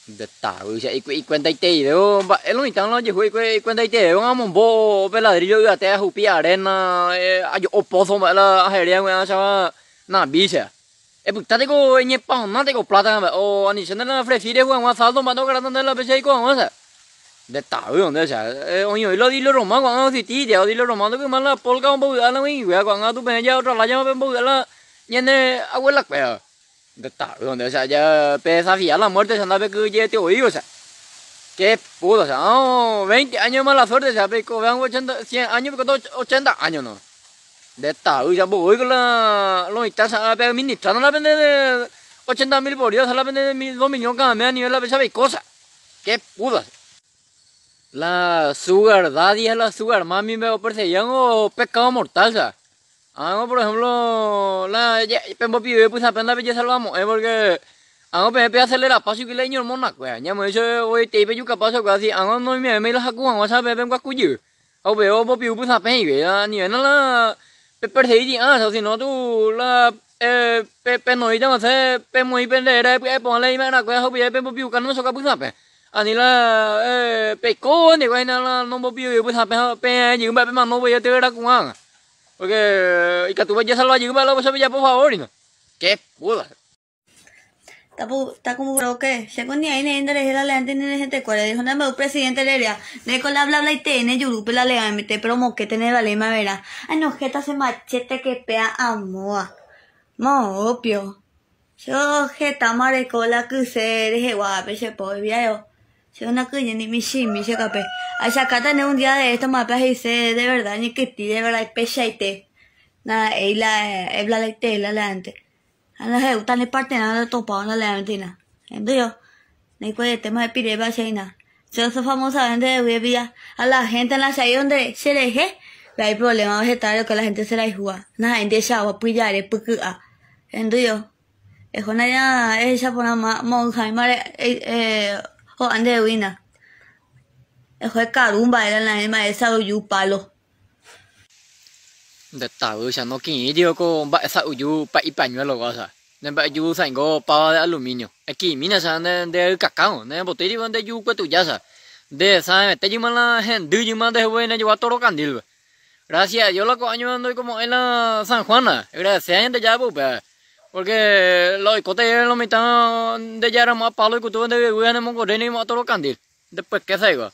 Nde tavýicha ikuentaiteivévo mba'e lo mitã la ojehu ikuentaiteivévo amombo pe ladrillo yvate ahupi arena ajo'o pozo mba'e la aheréa gui'ã nambícha. Epyta teko eñepahona teko plata mba'e o anichénte la frefí rehu hag̃ua saldo mba'e ndokaráta nde la péicha eiko hag̃ua cha. Nde tavy nde cha. Oĩ oĩ la odilio Roma ko'ág̃a ositi itia odilio Roma ndokyma la polka ombovy'a la guĩguia ko'ág̃a tu peẽ ja otra lájama pembovy'a la ñane abuela kuéra. Nde tavy nde cha ja pe desafia la muerte cha ndapekyhyjeete voi o cha. Qué puta cha ã 20 años de mala suerte cha peikove hag̃ua 80 100 años peikóta 80 años no. Nde tavy cha mboýiko la lo mitã cha pe administrando la pende 80 mil por día la pende 2 millón cada mes a nivel la pecha peiko cha. Qué puta. La sugar daddy ha la sugar mami me operseguían pecado mortal cha. Ág̃a por ejemplo la pembopive pysãpẽ ndapejesalvamo'ãi porque ág̃a peẽ peacelerapa chugui la iñormonakuéra. Ñamoĩ che voitei pejukapa chugui si ág̃a noimevéi la haku hag̃ua cha peẽ pembyasy jey. Ha upéva ombopiu pysãpẽ he'ive, anivéna la pepersegui hi'ã, sino tu la penoĩta osẽ pemoĩ pende réra pya'e porã la ima'erãkuéra ha upéva pembopiuka nomesoka pysãpẽ. Ani la peikóva ndikuái hína la nombopiuvéi pysãpẽ ha peẽ jey mba'e pemano voi atyraku'ág̃a. Porque ikatu pejesalva jey mba'e la upéicha pejapo favor hína. Qué puta. Takumburoke, che ko ni aĩ ne'ĩ nderehe la leante ni ne hentekuéra, dijo ndambe'u presidente rerea, nde ko la bla blaite ne jurúpe la leamete, pero mokẽte ne valéma verã, anohẽta che machete que péa amóa, moõpio, che ohetáma reko la kyse reheguápe che po eviaeo, che onakyhyje ni michĩmi che kape, achakáta ne un día de esto mápe aheise de verdad ñekytĩ de verdad peichaite, ndaha'éi la eblaite la leante. Ha ndahe'úta ne parterã retopáva ndaleántena. Entonces, ndaikuaaietéma epiréva che hína. Che so famosave ndehegui epilla. Ha la gente ndacha'éi donde cherehe, la hay problema heta reko la gente cherayhúva. Ndaha'éi ndechagua pyjare pyky'a. Entonces, ehóna ja ehecha porã mo'ãiháima ho'a ndehegui hína. Eho ekaru mba'e la mba'e sa'yju palo. Nde tavýicha nokirirĩ ko mba'e sa'yju pa'i pañuelo kóva ne mba'eju saingo páva de aluminio. Ekirimína cha nde ndeykakãvo, ne mbotéiriva nde ju kuetuja cha. Nde sãvete jyma la hendy jyma nde hugui ne jogua toro kandílpe. Gracias a Dios la ko'ã ño ndoikomo'ãi la San Juana, egradecea Ñandejárape upéva. Porque la oikóta jave lo mitã nde jaramo'ã palo oikutúva nde yvy ha ne mongorre neimo'ã toro kandíl. Nde puekésa hikuái.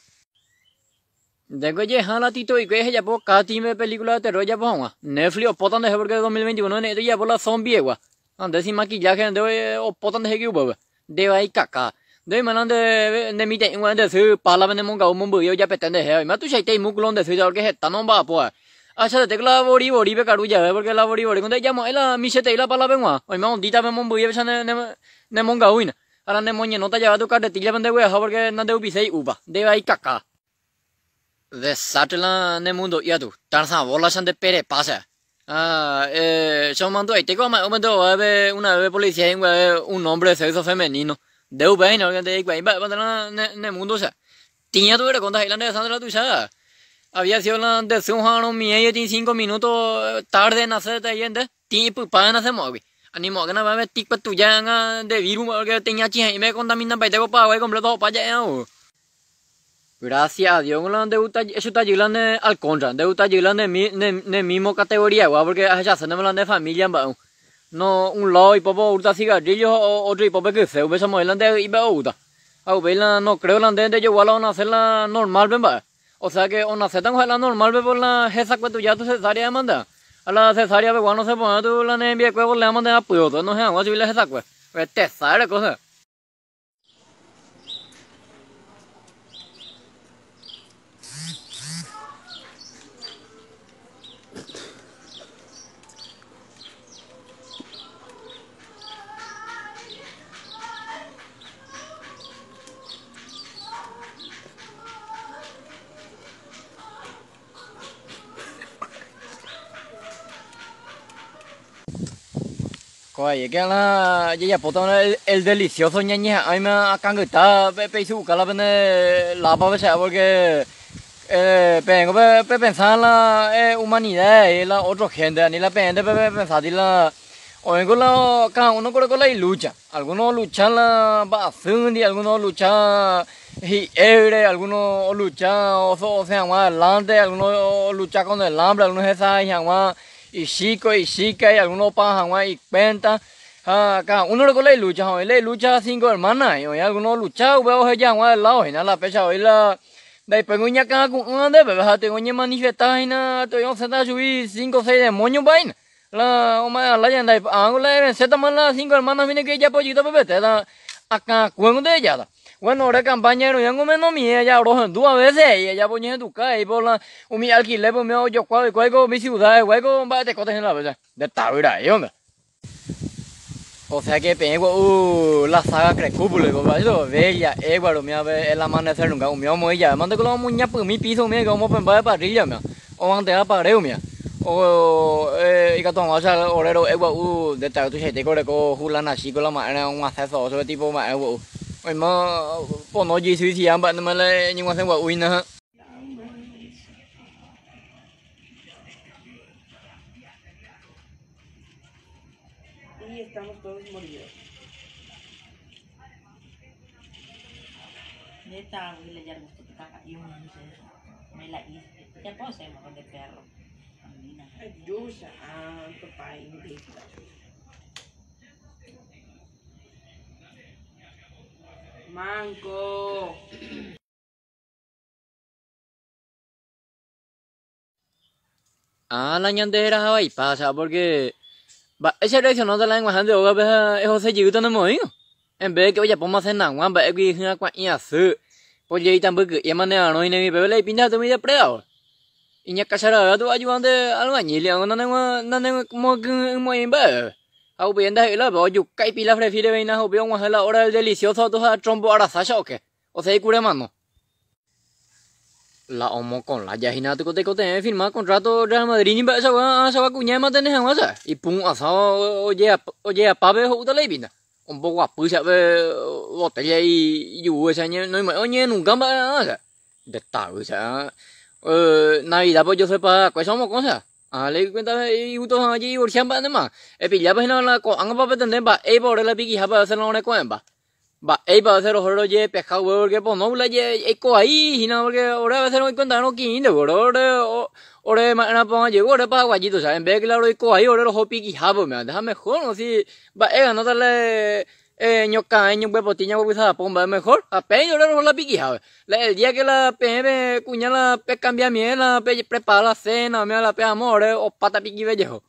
Ndéko ejeha la Tito Ikué ejejapo casting pe película de terror ejapo hag̃ua. Netflix opóta ndehe porque 2021 ne'ĩta ojejapo la zombie-gua. Ha nde sin maquillaje nde opóta ndehegui upépe. Nde vai kaka. Nde oimérõ nde nde mitã'ỹgua nde sy pálape nemonga'u mombyry ojapete ndehe. Oimérõ tuichaite imúsculo nde sýicha porque heta nomba'apo. Achatetéko la vori vori pekaru jave porque la vori vori ko ndejamo'ãi la michĩeterei la pálape g̃uarã. Oimérõ ondíta pe mombyry péicha nemonga'u hína. Ha la nemoñenóta jave tu carretilla-pe ndegueraha porque nandeupiséi upa. Nde vai kaka. Desastre la ne mundo'i atu. Tarzan bola cha nde perepa cha. Ah, eh, che omandu'aite ko ama'ẽ upe nde una vez policía he'i guave un hombre de sexo femenino. Nde upéva hína porque ndeikuaái mba'épa nde la ne, ne mundo cha. Tĩña tu ereko ndaha'éi la nde desastre la tuicha. Había sido la nde sy oha'arõmiẽ jepi cinco minutos tarde nace te nde. Tĩ ipypa nacemo'ãgui. Animo'ãkena va'ekue tĩ kuetuja ág̃a nde virus porque teñachĩha'íme contaminampaite ko Paraguái completo opa ja'e. Gracias a Dios la nde gusta eso tajy la ne al contra nde gusta jey la ne ne mismo categoría gua porque ahechase ndéve la nde familia mba'e no un lado ipópe oúta cigarrillo ha otro ipópe kyse upéicha mo'ãi la nde imba'e oúta ha upéi la no creo la nde ndejogua la onace la normal pe mba'e o sea que onaséta ko ha'e la normal pe por la hesakue tuja tu cesárea emanda ha la cesárea pegua nosẽ porã tu la ne rembiekue bolea mante apyóto nohẽ hag̃ua chugui la hesakue tesa reko che. Ko'áieke la jajapóta el delicioso ñañeha'ãima akãngyta peisu'uka la pende lápape che porque Peẽngo pepensa la humanidad y la otro gente, ani la peẽnte pepensati la oĩko la cada uno oreko la ilucha. Algunos olucha la mba'asýndi, algunos olucha hi'évre, algunos olucha osẽ hag̃ua adelante, algunos olucha con el hambre, algunos hesãi hag̃ua ichíko, ichíka, algunos opaga hag̃ua ikuénta. Ha cada uno oreko la ilucha, ha oĩ la ilucha cinco hermanas, oĩ algunos olucha upéva oheja hag̃ua de lado hína la fecha oĩ la ndaipóingo iñakãku'ỹva ndépe, ha toĩ oñemanifesta hína toĩ osẽta chugui cinco, seis demonio mba'éina. La oma'ẽ alája ndaipa'ãngo la evensétama la cinco hermanas mine que ijapojýta pepete la akãkuéngo nde ejáta. Bueno, ore campaña roĩango menomie aja rohendu a veces he'i ajapo oñehenduka he'i por la umi alquiler umi ojokua oikuái ko umi ciudades guáiko mba'etekóta hína la fecha. Nde tavy ra'e onda. O sea que peẽ gua'u la saga Crepúsculo oiko mba'éicha Bella, Edward umi ave el amanecer nunca umi omoĩ jave mante ko la omoñapymi piso umi omopẽmba de parrilla umi omantea pared umi o ikatu hag̃uáicha ore ro'e gua'u nde tavy tuichaite ko oreko Julana Chico la ma'ẽre og̃uasẽ so'o chupe tipo ma'ẽ gua'u oime pono ojeisuisia mba'e nde la ñeg̃uasẽ gua'u hína. Y estamos todos moridos. Manco. Ah, la ñande heraha vaipa, o sea, porque mba'éicha reaccionóta la eg̃uahẽ nde ógape ha ehose jeýta nemoĩrõ. En vez de que ojapóma cenaguã mba'égui hyakuã'i asy, pojeíta mbyky'íma ne arõi nemi peve la ipinta umi depredador. Iñakãcharave katu ayudante albañil ág̃a nanemokyre'ỹmo'ãi mba'eve. Ha upéi ndahe'íi la ojuka ipila frefire veína ha upéi og̃uahẽ la hora del delicioso ha trompo arasácha oke. Osẽ ikuremano. La omokõla hína tekotevẽ firma contrato Real Madrid ni mba'eichagua ãchagua kuña emantene hag̃ua cha. Ipu'ãsa ojeapápe ho'úta la ipinta. Omboguapy chape botella ijuru echa noimo'ãi oñe'ẽnunga mba'e cha. Nde tavy cha. Navidad-pe ojosepa kuéicha omokõ cha. Ah, le cuenta igusto hag̃ua ojedivorcia mba'e ndéma. Epillápa hína la ko'ág̃apa petende mba'épa ore la pikihápe a veces la oreko'ẽmba. Mba'épa a veces roho rojepeja upépe porque pono eiko vai hína porque ore a veces roikuentarõ ki'ĩnte ore ore ma'erã jey ore paraguayito cha en vez de que la roiko vai ore roho pikihápe umívante ha mejor si mba'e ganóta la ñoka'ẽ ñombyepoti ñambopysapo mba'e mejor ha péi ore roho la pikihápe. La el día que la peẽme kuña la pecambiamie la pe prepara la cena umíva la pe amo ore opáta pikive jeho.